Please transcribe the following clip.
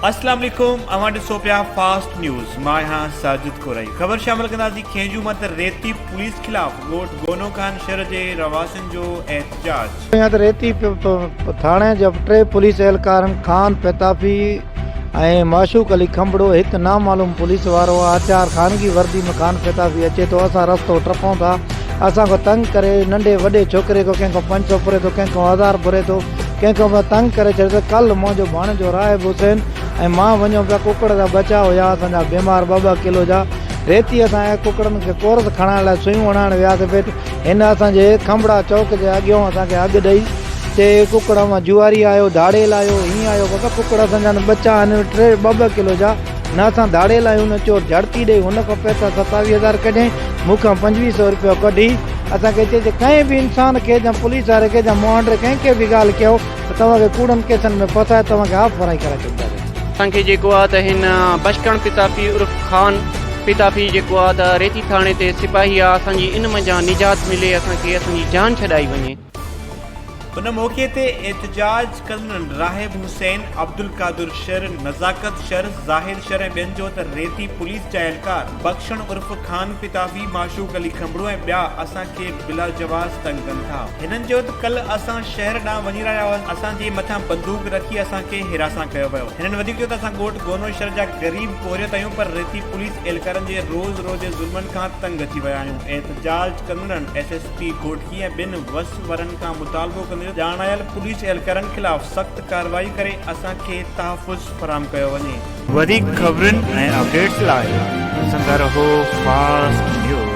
اسلام عليڪم اوهان ڏسو پيا فاسٽ نيوز مان آهيان ساجد ڪورائي خبر شامل ڪنداسين کينجهو مان ته ريتي پوليس خلاف ڳوٺ گونو خان شھر جي رهواسين جو احتجاج. يا ته ريتي ٿاڻي جا ٽي پوليس اهلڪارن خان پتافي ۽ معشوق علي کنڀڙو هڪ نامعلوم پوليس وارو هٿيار خانگي وردي ۾ خان پتافي اچي ٿو اسان رستو ٽپون ٿا اسان کان تنگ ڪري ننڍي وڏي ڇوڪري کان ڪنهن کان 500 ڦري ٿو ڪنهن کان هزار ڦري ٿو ڪنهن کان به تنگ ڪري ڇڏيو ته ڪلهه منهنجو ڀاڻيجو راهب حسين ۽ مان وڃون پيا ڪڪڙ جا ٻچا هيا اسان جا بيمار ٻه ٻه ڪلو جا ريتي اسان جا ڪڪڙن کي ڪورس کڻائڻ لاء سوئيون هڻائڻ وياسين پيٽ هن اسان جي کنڀڙا چوڪ جي اڳيون اسان کي اڳ ڏئي چي ڪڪڙ اوهان جواري آهيو ڌاڙيل آهيو هيئن آهيو بابا ڪڪڙ اسان جا ٻچا آهن ٽي ٻه ٻه ڪلو جا نه اسان ڌاڙيل آهيون نه چور جهڙتي ڏئي هن کان پئسا ستاويهه هزار ڪڍيائين مون کان 25 سو روپيو ڪڍي اسان کي چئي ڪنهن به انسان کي يا پوليس واري کي يا مهانڊي ڪنهن کي به ڳالهه ڪيو ته توهان کي ڪوڙن ڪيسن ۾ ڦاسائي توهان کي هاف فرائي ڪرائي ڇڏينداسين. اسان کي جيڪو آ ته هن بشڪڻ پتافي عرف خان پتافي جيڪو آ ته ريتي ٿاڻي تي سپاهي آ اسان جي ان منجهان نجات ملي اسان کي اسان جي جان ڇڏائي وڃي. ان موقعي تي احتجاج ڪندڙن راهب حسين، عبدالقادر شر، نزاڪت شر، زاهد شر ۽ ٻين چيو ته ريتي پوليس جا اهلڪار بخشڻ عرف خان پتافي، معشوق علي کنڀڙو ۽ ٻيا اسان کي بلاجواز تنگ ڪن ٿا. هنن چيو ته ڪلهه اسان شهر ڏانهن وڃي رهيا هئاسين اسان جي مٿان بندوق رکي اسان کي هراسان ڪيو ويو. هنن وڌيڪ چيو ته اسان ڳوٺ گونو شھر جا غريب پورهيت آهيون پر ريتي پوليس اهلڪارن جي روز روز جي ظلمن کان تنگ اچي ويا آهيون. احتجاج ڪندڙن ايس ايس پي گهوٽڪي ۽ ٻين وس وارن کان مطالبو ڪندي ڄاڻايل پوليس اهلڪارن خلاف سخت ڪارروائي ڪري اسان کي تحفظ فراهم ڪيو وڃي. وڌيڪ خبرن ۽ اپڊيٽس لاء ڏسندا رهو فاسٽ نيوز.